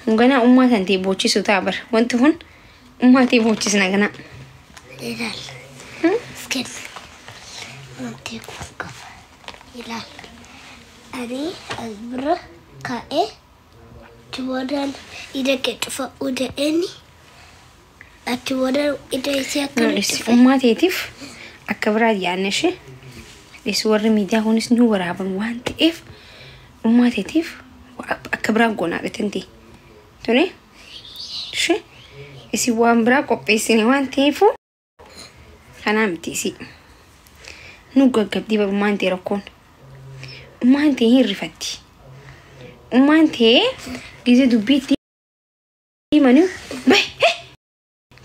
Ganaa ummaa tan ta'e boochisu ta'a bara. Wanti kun ummaa ta'e boochisna ganaa. Ilaal. Kenna. Wanti kun qaba. Ilaal. Ani as bira kaa'ee achi boodaan ija kee cufadhu jedheeni achi boodaan ija isii akkana Nuudhis cufe. Ummaa ta'eetiif akka biraa yaadne ishee. Dhis warri miidiyaa kunis nu waraaban waan ta'eef ummaa ta'eetiif akka biraa goonaa dhatan ta'e. Tole ishee isin waan biraa qopheessine waan ta'eefu kanaa miti isii. Nu gaggabdii bar ummaan ta'e rakkoon. Ummaan ta'e hin rifatti. Ummaan ta'e gizee dubbii itti himanii bahe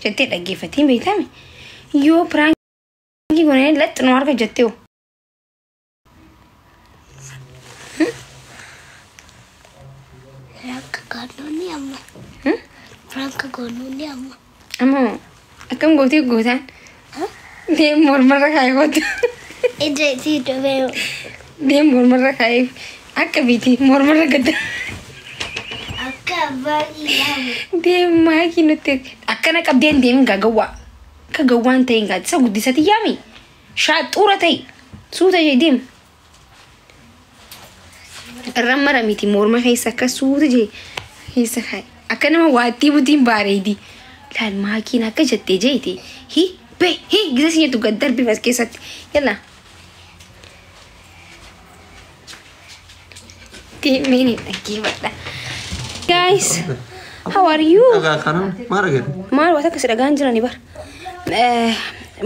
jettee dhaggeeffatee hin beektame. Yoo piraankii goonee laxxinoo harka jettee hoo. Prank goonuuni amma. Prank goonuuni amma. Amma akkam gootee gootaan? Deem mormarra kaayee kootu. Ija isii cufee. Deem mormarra kaayee akka biiti mormarra gadda. Akka abbaan ilaalu. Deem maakii nutti akkana qabdee hin deemin gaa gawwaa. Akka gawwaan ta'e hin gaaddisa guddisati yaami. Shaaxuura ta'e suuta jee deem. Irra mara miti morma keessa akka suuta jee keessa kaaye. Akka nama waattii butiin baareedi. Laal maakiin akka jettee jeeti. Hi be hi gisa si jettu gad darbi as keessatti. Yalla. Deemeen hin dhaggeeffadha. Guys, how are you? Dhagaa kana maal argate? Maal waan akkas dhagaan jirani bar.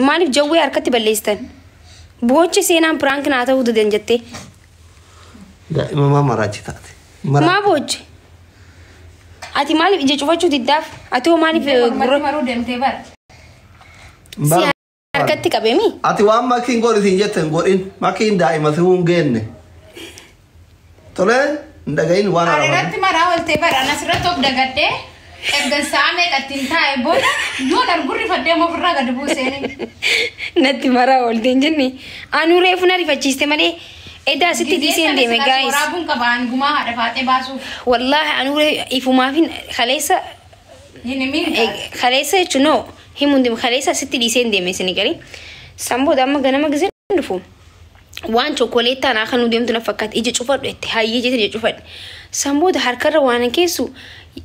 Maaliif jawwee harkatti balleessitan? Boochi seenaan piraank naa ta'uu didan jettee. Daa'ima maa maraachi taate? Maa boochi? Ati maaliif ija cufachuu diddaaf? Ati hoo maaliif gurra Maruu deemtee bara. si harkatti qabeemi? Ati waan makiin godhi siin jette hin godhin. Makiin daa'ima si hin geenne. Tolee hin dhagahin waan Ani araarame. irratti maraa ooltee bara. Ani asirratti of dagadhee erga sa'a meeqatti hin taa'e booda yoon argurri fadhee amma ofirraa gadi buuseeni. Natti maraa oolte hin jenne. Anuu reefu na rifachiiste malee edaa asitti dhiiseen deeme guys. Waraabuun qaba ani gumaa haadha faaxee baasuuf. Wallaahi anuu ifumaafin kaleessa Hin himin. Kaleessa jechuun noo himuun deemu kaleessa asitti dhiiseen deeme isin galii. San booda amma ganama gisee dhufu. Waan chokkoleettaa naa kan nu deemtu na fakkaata ija cufadhu itti hayyee jettee ija cufadhe. San booda harkarra waan keessu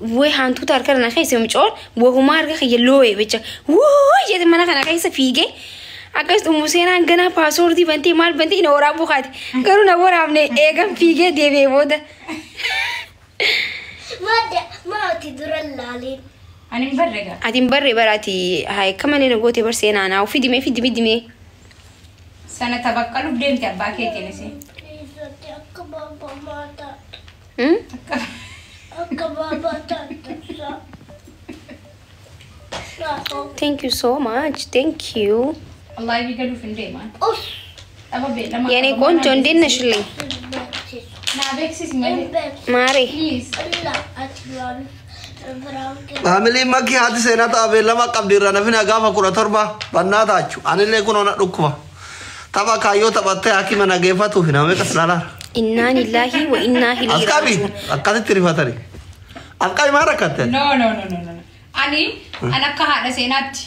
wee hantuuta harkarra na keessa micoon wahumaa harka kiyya loo'ee bicha wuu jette mana kana keessa fiigee. Akkas dhumu seenaan ganaa paaswoordii bantee maal bantee na waraabuu kaate. Garuu na waraabne eegan fiigee deebi'ee booda. Maadda maati dura laaliin. Ani hin barre gaa. Ati hin barree baraati haa akka malee na goote bar seenaa naa ofii dimee fi dimee dimee. Sana tabaqqaluuf deemte abbaa keetiin isin. Ati akka baabaa maa taatu. Hmm? Akka baabaa taatu. Thank you so much. Thank you. Wallaahi galuuf hin deemaan. Us. Tapha beellama. የኔ ቆንጆ እንዴት ነሽልኝ? Naa beeksisi malee. ማሬ Please. Faamiliin makii haati seenaa ta'a beellama qabdi irra nafina gaafa 17 bannaa taachu. Anillee kun ona dhukkuba. Tapha kaayyoo taphattee hakima nageeffatuuf nama meeqas ilaalaara. ኢና ሊላሂ ወኢና ኢለይሂ As qabi ራጂዑን። akkasitti rifatani. As qabi maal rakkatte? No, no, no, no, no. Ani an akka haadha seenaatti.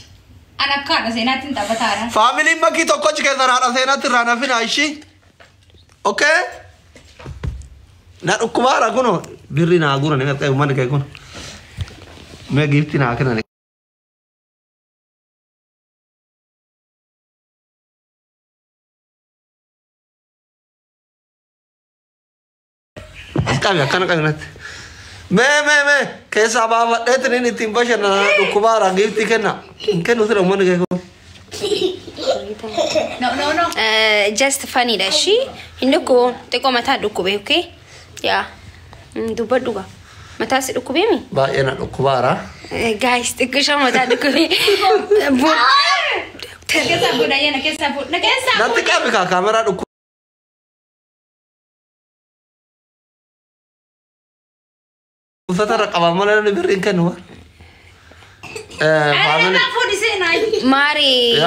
An akka haadha seenaatti hin taphataara. Faamiliin makii tokkochi keessan haadha seenaatti irraa nafina ishii. Okay? Na dhukkubaara kuno birri naa guurani qaxxee uummanni kee kun. Mee giifti naa kennan. As qabi akkana qabi natti. Mee mee mee keessaa baafadheetiin ittiin bashannana dhukkubaara giifti kenna. Hin kennu sira uummanni kee kun. No, no, no. Just funny dha እሺ hin dhukkubu xiqqoo mataa dhukkube okay yaa dubbadhu gaa mataa si dhukkubeemi Baay'ee na dhukkubaara. Guys xiqqisha mataa dhukkube. Na keessaa fuudha ayya na keessaa fuudha. Na keessaa Natti qabi kaa kaameraa dhukkubsata irra qaban malee namni birri hin kennu. Ani na fuudhi seenaa. ማሬ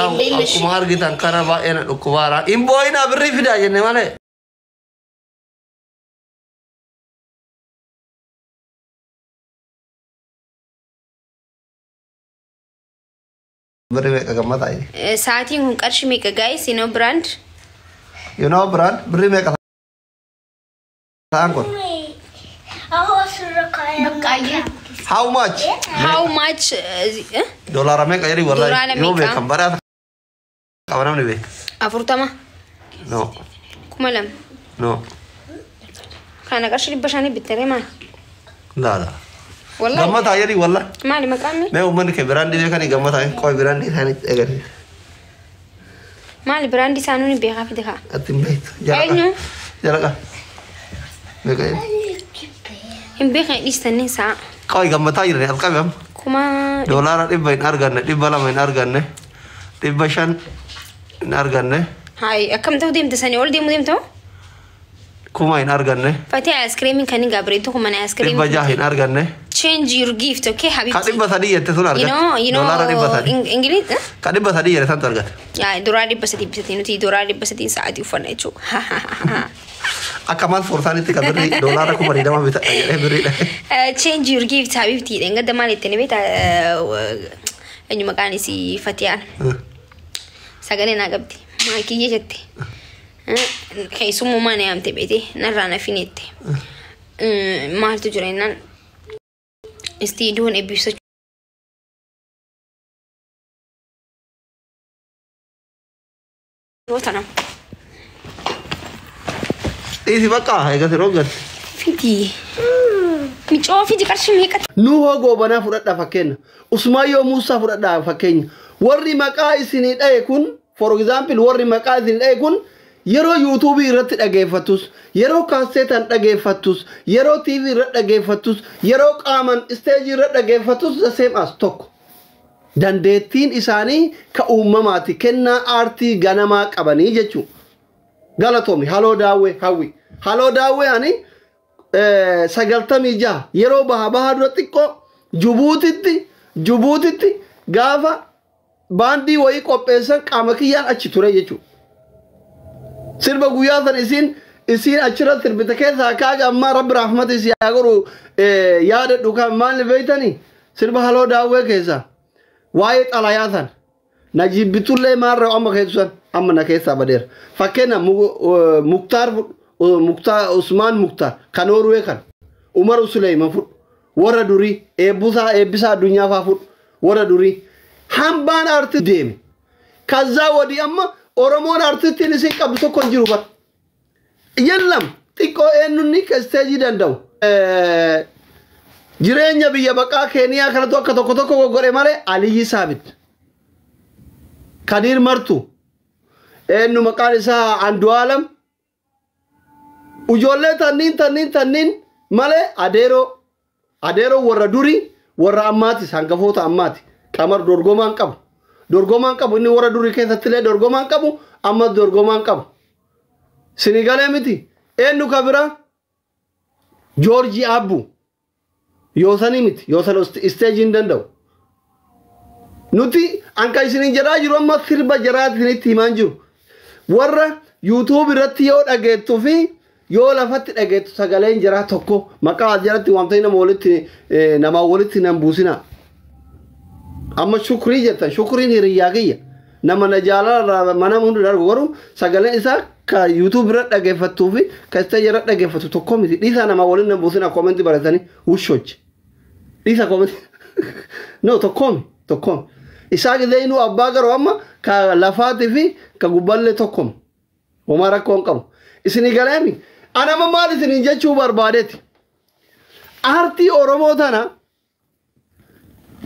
እንዴት ነሽ? Akkuma argitan kana baay'ee na dhukkubaara. Hin boo'inaa birrii fidaa jenne malee. Birri meeqa gammataa jedhe? Sa'aatiin kun qarshii meeqa guys? You know brand? You know brand? Birri meeqa sa'aan kun? Baqqaayyee. How much? How much? Eh? Doolaara meeqa jedhi wallahi. Doolaara Yoo meeqa? beekan badhaasa qaba namni beeka. 40. No. 2000. No. Kana qarshii 500 bittaree maali? Laa laa. Wallahi. Gammataa jedhi wallahi. Maali maqaan mi? Mee uummanni kee brandii beekanii gammataa qoy brandii isaaniitti agarsiisa. Maali brandii isaanii ni beekaa fide kaa? Ati hin beektu. Jala Eenyu? Jala meeqa jedhi? Hin beekan dhiistanii sa'a. Qoy gammataa jirani as qabi amma. Kuma $100 hin arganne, 200 hin arganne, 500 hin arganne, Hayi akkam ta'u deemte sanii ol deemu deemte hoo? 1000 hin arganne, Fatee aayiskiriimiin kan hin gaabireetu kuma aayiskiriimii. 600 hin arganne. Change your gift, okay, Ka Habibti? 300 jette sun You argatte. know, you know, $300. English? Eh? Ka 300 jedhe santu argate. Yaa $300 bitatee nuti $300 sa'aatii uffanna jechuudha. Akka maal foorsaanitti ka birrii $20,000 bitadha jedhee birriidha. Change your gift, Habibti. Dhengadda maal jettanii beektaa? Eenyu maqaan isii Fatiyaan. Sagalee naa qabdi. Maakiyyee jette. Keessummaa na yaamte beete narraa na finette. Maaltu jira jennaan istiidiyoon eebbifsachuu tana. Dhiisi bakka eegas yeroo galte. Fidi. Micoo fidi qarshii meeqa? Nuhoo Goobanaa fudhadhaa fakkeenya. Usmaayyoo Muusaa fudhadhaa fakkeenya. Warri maqaa isinii dhaye kun, for example, warri maqaa isinii dhaye kun yeroo yuutuubii irratti dhageeffattus, yeroo kaaseetaan dhageeffattus, yeroo TV irratti dhageeffattus, yeroo qaaman isteejii irratti dhageeffattus the same as tokko. Dandeettiin isaanii ka uumamaati kennaa aartii ganamaa qabanii jechuudha. Galatoomi haloo daawwee hawwi. Haloo daawwee ani 96 yeroo baha baha dura xiqqoo Jubuutitti gaafa baandii wayii qopheessan qaama kiyyaan achi ture jechuudha. Sirba guyyaa san isiin achirra sirbite keessaa kaaga ammaa rabbi rahmata isii haa godhu yaadadhu kan maal beeytanii sirba haloo daawwee keessaa waa'ee xalayaa san na jibbitullee maarra amma keessan amma na keessaa badeera. Fakkeenya Muktaar Muktaar Usmaan Muktaar kan Noorwee kan Umar Suleyman fudhu warra durii eebbisaa eebbisaa addunyaa faa fudhu warra durii hambaan aartii deeme. Kazzaa wadii amma Oromoon aartistiin isin qabdu tokko hin jiru bara. Yellam xiqqoo eenyunni ka isteejii danda'u. Jireenya biyya baqaa Keeniyaa kanatu akka tokko tokko goggodhe malee Aliyyi Saabit. Kadiir Martu. Eenyu maqaan isaa Andu'aalam. Ijoollee tanniin tanniin tanniin malee adeeroo adeeroo warra durii warra ammaatis hangafoota ammaati. Qamar dorgomaan qabu. Dorgomaan qabu inni warra durii keessatti illee dorgomaan qabu ammas dorgomaan qabu. Sinigalee miti eenyu ka bira Joorjii Abbu yoosanii miti yoosan isteejii hin danda'u. Nuti anka isinin jedhaa jiru amma sirba jaraati isinitti himaan jiru. Warra yuutuub irratti yoo dhageettuu fi yoo lafatti dhageettu sagaleen jaraa tokko maqaa as jalatti waamtanii nama walitti nan buusina. Amma shukrii jettan shukriin hiriyyaa kiyya nama na jaalala mana hundi darbu garuu sagaleen isaa ka yuutuub irra dhageeffattuu fi ka isteejii irra dhageeffattu tokko miti dhiisaa nama waliin nan buusina koomentii baratanii wushochi dhiisaa koomentii no tokkomi tokkomi isaa gidee inuu abbaa garuu amma ka lafaatii fi ka gubballee tokkomi homaa rakkoo hin qabu isinii galeemi anama maal isiniin jechuu barbaadeeti aartii Oromoo tana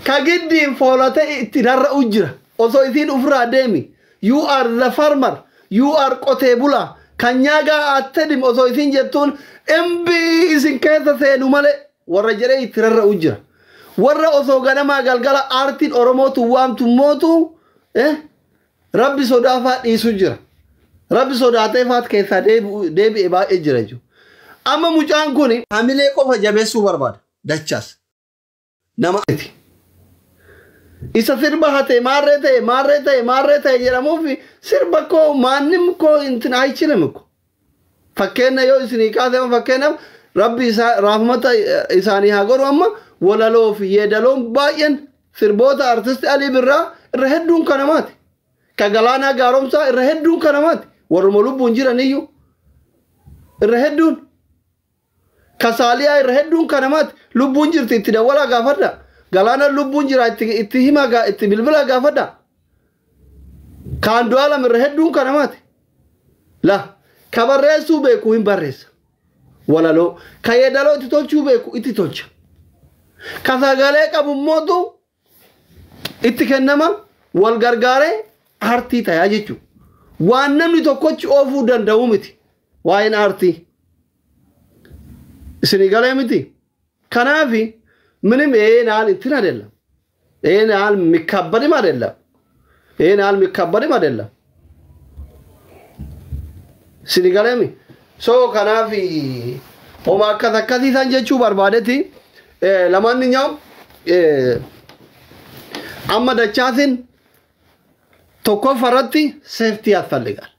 ka giddiin foolate itti rarra'u jira osoo isiin ofirraa deemi you are the farmer you are qotee bulaa kan nyaagaa attedim osoo isiin jettuun embii isin keessa seenu malee warra jedhee itti rarra'u jira warra osoo ganamaa galgala aartiin Oromootu waamtu mootu rabbi sodaafaa dhiisu jira rabbi sodaatee faat keessaa deebi'e baay'ee jira jechuudha. Amma mucaan kun hamilee qofa jabeessuu barbaada dachaas nama isa sirba hate maarree ta'e maarree ta'e maarree ta'e jedhamuuf sirba koo maannim koo intin aychilim ko fakkeenya yoo isinii kaase fakkeenyaaf rabbi isaa raafmata isaanii haa godhu amma walaloo fi yeedaloon baay'een sirboota artisti Alii Birraa Irra hedduun kanamaati. Ka Galaanaa Gaaromsaa irra hedduun kanamaati. Warruma lubbuun jiraniyyuu irra hedduun. Ka Saaliyaa irra hedduun kanamaati. Lubbuun jirti itti dawwalaa gaafadha. Galaanaan lubbuun jira itti himaa itti bilbilaa gaafadha. Ka Andu'aalam irra hedduun kanamaati. La ka barreessuu beeku hin barreessa. Walaloo ka yeedaloo itti tolchuu beeku itti tolcha. Ka sagalee qabu immootu itti kennama wal gargaaree aartii tayaa jechuudha. Waan namni tokkochi oofuu danda'u miti waa'een aartii. Isinii galee miti. Kanaafi minim ይሄን እንትን አይደለም። ይሄን ያህል የሚካበድም አይደለም። ይሄን ያህል የሚካበድም አይደለም። Isinii galee mi? So kanaafi homa akkas akkasiisan jechuu barbaadetti ለማንኛውም amma Dachaasin tokkoffaa irratti safety ያስፈልጋል።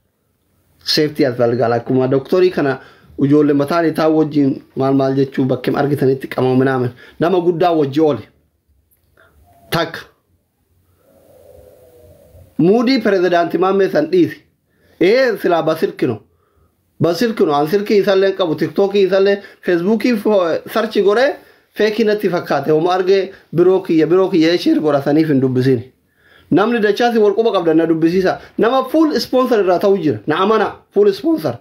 Safety ያስፈልጋል. Akkuma doktorii kana ijoollee mataan isaa wajjin maal maal jechuu bakkeem argitanitti qama ምናምን nama guddaa wajji oole. Takka. Muudii pirezidaantii Maammee san dhiisi. Ee silaa በስልክ ነው. በስልክ ነው. An silkii isallee qabu tiktookii isallee feesbuukii search godhee fake natti fakkaate homa argee biroo kiyya share godhataniif hin dubbisiin. Namni Dachaasi wal quba qabda na dubbisiisa. Nama full sponsor irraa ta'u jira. Na amana full sponsor.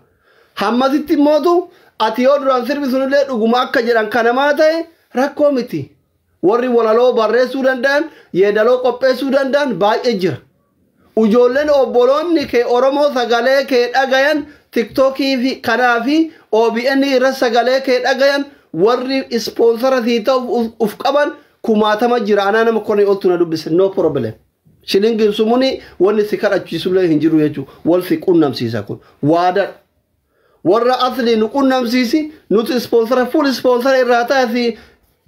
Hammasitti immootu ati yoo duraan sirbi sunillee dhuguma akka jedhan kanamaa ta'e rakkoo miti. Warri walaloo barreessuu danda'an yeedaloo qopheessuu danda'an baay'ee jira. Ijoolleen obboloonni kee Oromoo sagalee kee dhagayan tiktookii fi kanaa fi OBN irra sagalee kee dhagayan warri sponsor sii ta'uuf uf qaban kumaatama jira. Anaa nama konni oltu na dubbise, no problem. Shilingin sumuni wanni si kadhachiisullee hin jiru jechuudha. Wal si qunnamsiisa kun waadadha. Warra asli nu qunnamsiisi nuti sponsor full sponsor irraa taasi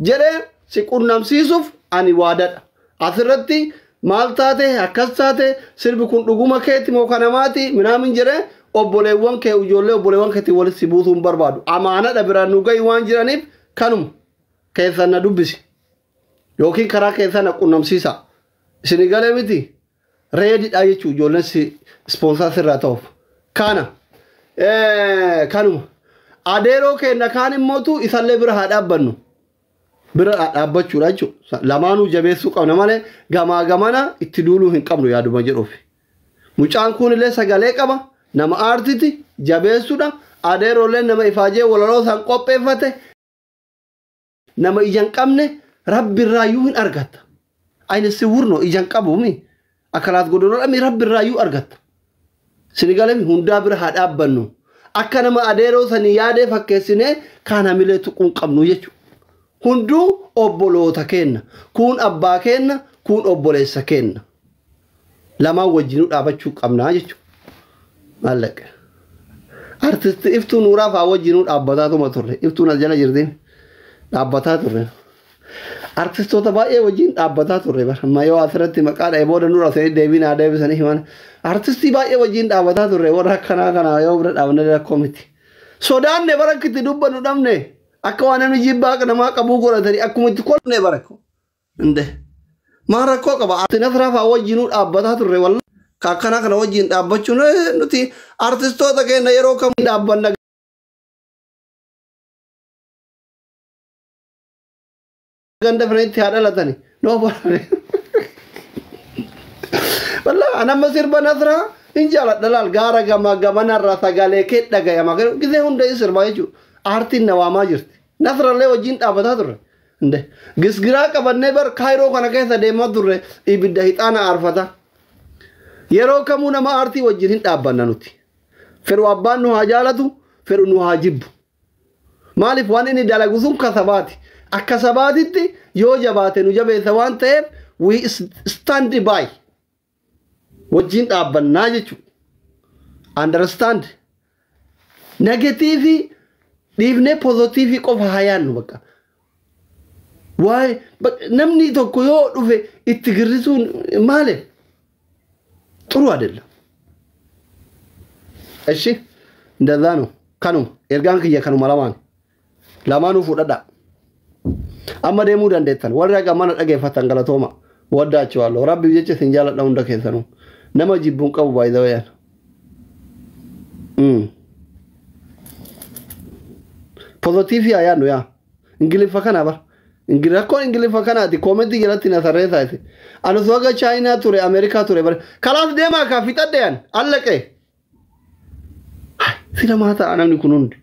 jedhee si qunnamsiisuuf ani waadadha. Asirratti maal taate akkas taate sirbi kun dhuguma keeti moo kanamaati minaamin jedhee obboleewwan kee ijoollee obboleewwan keetii walitti si buusuu hin barbaadu. Amaanadha biraan nu gahi waan jiraniif kanuma keessan na dubbisi yookiin karaa keessan na qunnamsiisa. Isin galee miti ready dha jechuun ijoolleen si sponsor sirraa ta'uuf. Kana kanuma adeeroo keenya kaan immootu isallee bira haa dhaabbannu. Bira dhaabbachuudha jechuudha. Lamaanuu jabeessuu qabna malee gamaa gamana itti duuluu hin qabnu yaaduma jedhuuf. Mucaan kunillee sagalee qaba. Nama aartiti jabeessuudha. Adeeroollee nama ifaajee walaloo isaan qopheeffate. Nama ija hin qabne rabbi irraayyuu hin argatta. Ayni siwurno ija hin qabuumi. Akkanaas godhanoodhaan rabbi irraayyuu argatta. Sinigalee hundaa bira haa dhaabbannu. Akka nama adeeroo sanii yaadee fakkeessinee kaan hamilee tuquu hin qabnu jechuudha. Hunduu obboloota kenna. Kun abbaa kenna, kun obboleessa kenna. Lamaan wajjinuu dhaabachuu qabnaa jechuudha. Maallaqa. Artisti Iftuu Nuuraa fa'aa wajjinuu dhaabbataatuma turre. Iftuun as jala jirti. Dhaabbataa turre. Artistoota baay'ee wajjin dhaabbataa turre. Amma yoo asirratti maqaa dha'e booda nurra seenii deebii naa deebisanii himan. Artistii baay'ee wajjin dhaabbataa turre warra akkanaa kanaa yoo bira dhaabne rakkoo miti. Sodaanne bara akka itti dubbannu dhabne akka waan namni jibbaa namaa qabuu godhatanii akkuma itti kolfne bara. Inde maal rakkoo qaba? Arti Nasraa fa'aa wajjinuu dhaabbataa turre walla. Akkanaa kana wajjin dhaabbachuun nuti artistoota keenya yeroo kam dhaabbanna. Ganda fireetti haa dhalatani. No problem. Wallah anamma sirba Nasraa hin jaaladha laal gaara gama gamanarraa sagalee kee dhagayama. Gisee hunda sirbaa jechuudha. Aartiin na waamaa jirti. Nasrallee wajjin dhaabbataa turre. Inde gisgiraa qabannee bar Kaayiroo kana keessa deemaa turre ibidda hixaana aarfata. Yeroo kamuu nama aartii wajjin hin dhaabbanna nuti. Fedhu abbaan nu haa jaalatu, fedhu nu haa jibbu. Maaliif waan inni dalagu sun kasabaati. Akka sabaatitti yoo jabaate nu jabeessa waan ta'eef we stand by. Wajjin dhaabbannaa jechuudha. Understand? Negative dhiifnee positive qofa haa yaadnu bakka. Waa'ee namni tokko yoo dhufe itti girrisuun maali? ጥሩ አይደለም። እሺ እንደዛ ነው። Kanuma ergaan kiyya kanuma lamaan lamaanuu fudhadha. Amma deemuu dandeettan warri haga mana dhageeffatan galatooma. Waddaachawaallo rabbiif jecha isin jaaladha hunda keessanuu. Nama jibbuun qabu baay'ee wayaan. Pozitiivii haa yaadnu yaa. Ingiliffa kana bar. Rakkoon Ingiliffa kanaati koomentii jalatti na tarreessaa isin. Ani osoo haga Chaayinaa ture Ameerikaa ture bare. Kalaas deemaa kaa fixadhe yan allaqee. Sila maa ta'a namni kun hundi.